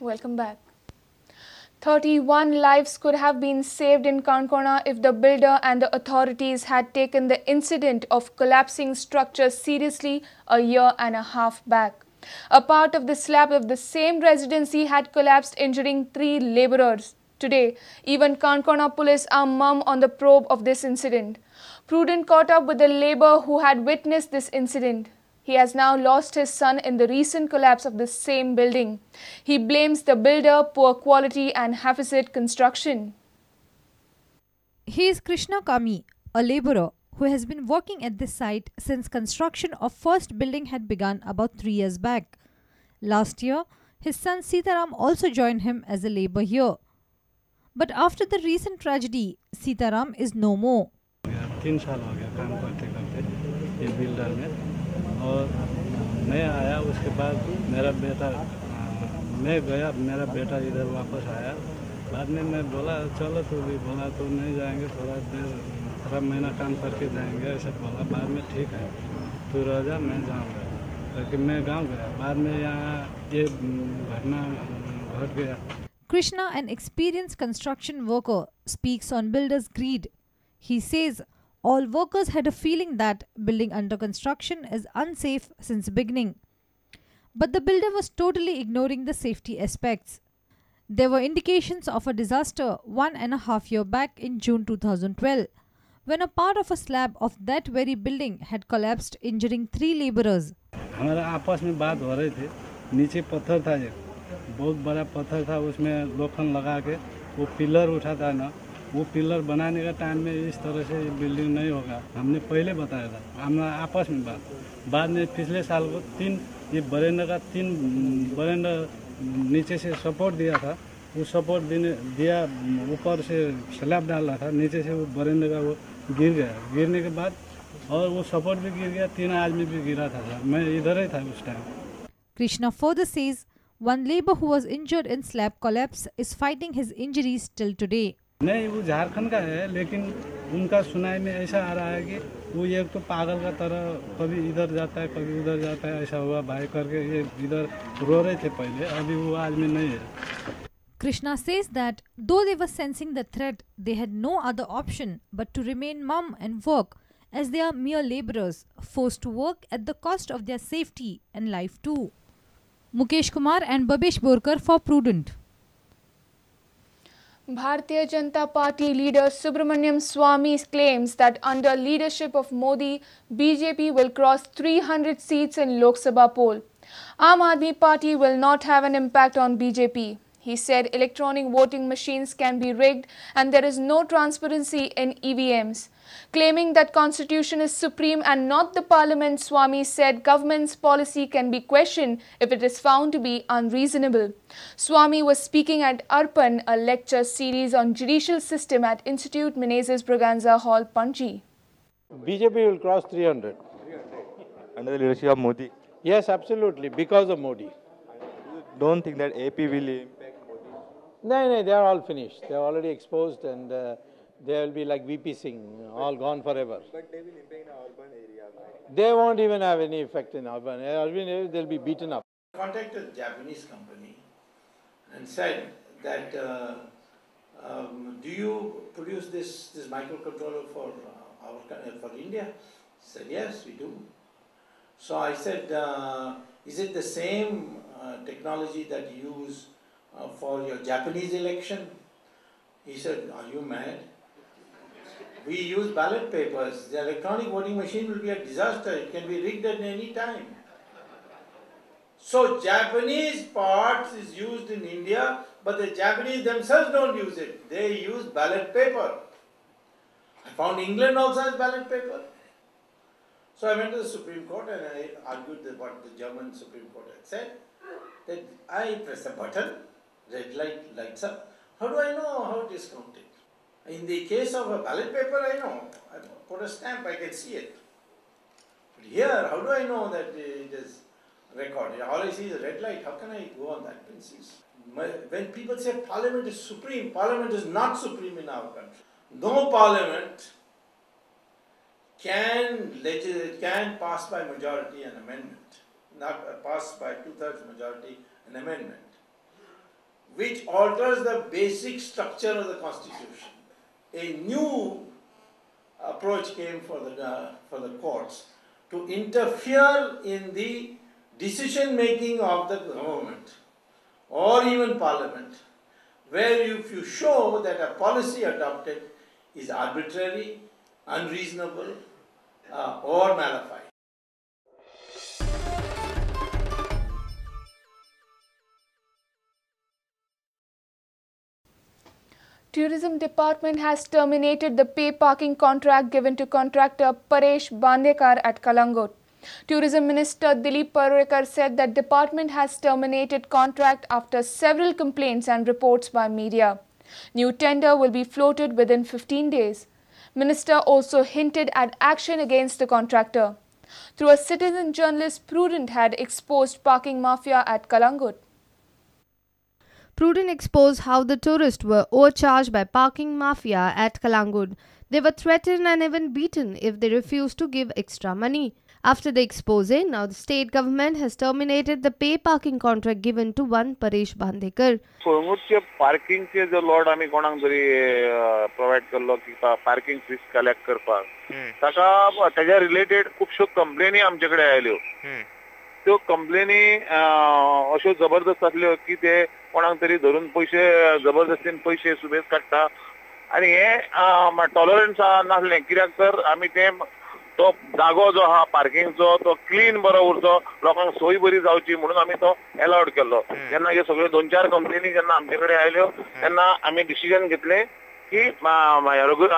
Welcome back. 31 lives could have been saved in Canacona if the builder and the authorities had taken the incident of collapsing structure seriously a year and a half back. A part of the slab of the same residency had collapsed, injuring 3 laborers. Today, even Canacona police are mum on the probe of this incident. Prudent caught up with the laborer who had witnessed this incident. He has now lost his son in the recent collapse of the same building. He blames the builder, poor quality and haphazard construction. He is Krishna Kami, a laborer who has been working at this site since construction of first building had begun about 3 years back. Last year, his son Sitaram also joined him as a laborer here. But after the recent tragedy, Sitaram is no more. 3 साल हो गया काम करते करते ये builder में, और मैं आया उसके बाद मेरा बेटा, मैं गया, मेरा बेटा इधर वापस आया। बाद में मैं बोला चलो तू भी, बोला तो नहीं जाएंगे, थोड़ा देर थोड़ा महीना काम करके जाएंगे ऐसे बोला। बाद में ठीक है तू रह जा, मैं जाऊँगा, लेकिन मैं गाँव गया। बाद में यहाँ ये घटना घट Gaya. Krishna, an experienced construction worker, speaks on builders' greed. He says all workers had a feeling that building under construction is unsafe since beginning. But the builder was totally ignoring the safety aspects. There were indications of a disaster 1.5 years back in June 2012, when a part of a slab of that very building had collapsed, injuring 3 laborers. हमारा आपस में बात हो रही थी, नीचे पत्थर था, एक बहुत बड़ा पत्थर था, उसमें लोखंड लगा के वो पिलर उठा था ना, वो पिलर बनाने का टाइम में इस तरह से ये बिल्डिंग नहीं होगा, हमने पहले बताया था। हम आपस में बात, बाद में पिछले साल को 3 ये बरेंडा का 3 बरेंडा नीचे से सपोर्ट दिया था, वो सपोर्ट देने दिया, ऊपर से स्लैब डाल रहा था, नीचे से वो बरेंडे का वो गिर गया। गिरने के बाद और वो सपोर्ट भी गिर गया, 3 आदमी भी गिरा था सर, मैं इधर ही था उस time. Krishna further says one labour who was injured in slab collapse is fighting his injuries till today. नहीं, वो झारखंड का है, लेकिन उनका सुनाई में ऐसा आ रहा है कि वो एक तो पागल का तरह कभी इधर जाता है कभी उधर जाता है, ऐसा हुआ भाई करके ये इधर रो रहे थे पहले, अभी वो आदमी नहीं है। Krishna says that though they were sensing the threat, they had no other option but to remain mum and work, as they are mere laborers forced to work at the cost of their safety and life too. Mukesh Kumar and Babesh Borkar for Prudent. Bharatiya Janata Party leader Subramanian Swamy claims that under leadership of Modi, BJP will cross 300 seats in Lok Sabha poll. Aam Aadmi Party will not have an impact on BJP. He said electronic voting machines can be rigged and there is no transparency in EVMs. Claiming that constitution is supreme and not the parliament, Swamy said government's policy can be questioned if it is found to be unreasonable. Swamy was speaking at Arpan, a lecture series on judicial system at Institute Menezes Braganza Hall, Panji. BJP will cross 300. Under the leadership of Modi? Yes, absolutely, because of Modi. You don't think that AP will impact Modi? No, no, they are all finished. They are already exposed and they will be like VP Singh, all gone forever. But they will impact in urban areas, right? They won't even have any effect in urban areas. They'll be beaten up. I contacted a Japanese company and said that, do you produce this microcontroller for India? He said, yes, we do. So I said, is it the same technology that you use for your Japanese election? He said, are you mad? We use ballot papers. The electronic voting machine will be a disaster. It can be rigged at any time. So Japanese parts is used in India, but the Japanese themselves don't use it. They use ballot paper. I found England also has ballot paper. So I went to the Supreme Court and I argued that what the German Supreme Court had said, that I press a button, red light lights up. How do I know how it is counted? In the case of a ballot paper, I know. I put a stamp, I can see it. But here, how do I know that it is recorded? All I see is a red light. How can I go on that basis? When people say parliament is supreme, parliament is not supreme in our country. No parliament can pass by majority an amendment, not pass by 2/3 majority an amendment. which alters the basic structure of the Constitution. A new approach came for the courts to interfere in the decision making of the government or even parliament, where if you show that a policy adopted is arbitrary, unreasonable or malafide. Tourism Department has terminated the pay parking contract given to contractor Paresh Bandekar at Calangute. Tourism Minister Dilip Parulekar said that department has terminated contract after several complaints and reports by media. New tender will be floated within 15 days. Minister also hinted at action against the contractor. Through a citizen journalist, Prudent had exposed parking mafia at Calangute. Prudent exposed how the tourists were overcharged by parking mafia at Calangute. They were threatened and even beaten if they refused to give extra money. After the expose, now the state government has terminated the pay parking contract given to one Paresh Bandekar. कळंगूटचे पार्किंगचे जो lot आमी कोणाक जरी provide केल्लो की parking fees collect करपाक, ताका तेज्या related खुबश्यो कंप्लेनी आमचे कडेन आयल्यो. त्यो कंप्लेनी अश्यो जबरदस्त आसल्यो की ते कोणाक तरी धरून पयशे जबरदस्तीन पयशे सुबेज काडटा आनी हे टॉलरन्स नासलें. कित्याक तर आमी ते तो जागो जो आहा पार्किंगचो तो क्लीन बरो उरचो, लोकांक सोय बरी जावची म्हणून आमी तो एलावड केल्लो. जेन्ना ह्यो सगळ्यो दोन चार कंप्लेनी जेन्ना आमचे कडेन आयल्यो तेन्ना आमी डिसिजन घेतलें की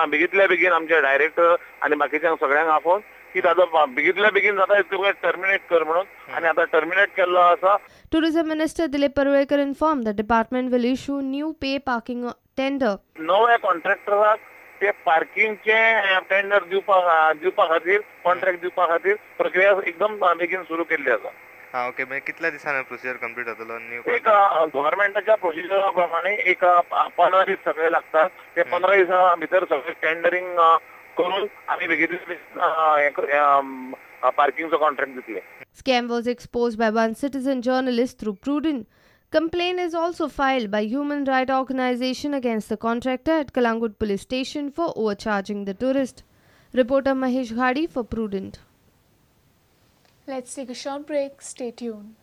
बेगींतल्या बेगीन आमचे डायरेक्टर आनी बाकीच्यांक सगळ्यांक आपोवन की ताजो बेगींतल्या बेगीन जाता तितले टर्मिनेट कर म्हणून, आनी आतां टर्मिनेट केल्लो आसा. Tourism Minister Dilip Parulekar informed the department will issue new pay parking tender. नव्या कॉन्ट्रॅक्टराक ते पार्किंगचे टेंडर दिवपा खातीर कॉन्ट्रॅक्ट दिवपा खातीर प्रक्रिया एकदम बेगीन सुरू केल्ली आसा. हां, ओके. मागीर कितल्या दिसांनी प्रोसिजर कंप्लीट जातलो? न्यू एक गव्हर्मेंटाच्या प्रोसिजरा प्रमाणे एक 15 दीस सगळे लागतात. ते 15 दिसां भितर सगळे टेंडरिंग करून आमी बेगीन पार्किंगचो कॉन्ट्रॅक्ट दितले. Scam was exposed by one citizen journalist through Prudent. Complaint is also filed by human rights organization against the contractor at Calangute police station for overcharging the tourist. Reporter Mahesh Ghadi for Prudent. Let's take a short break. Stay tuned.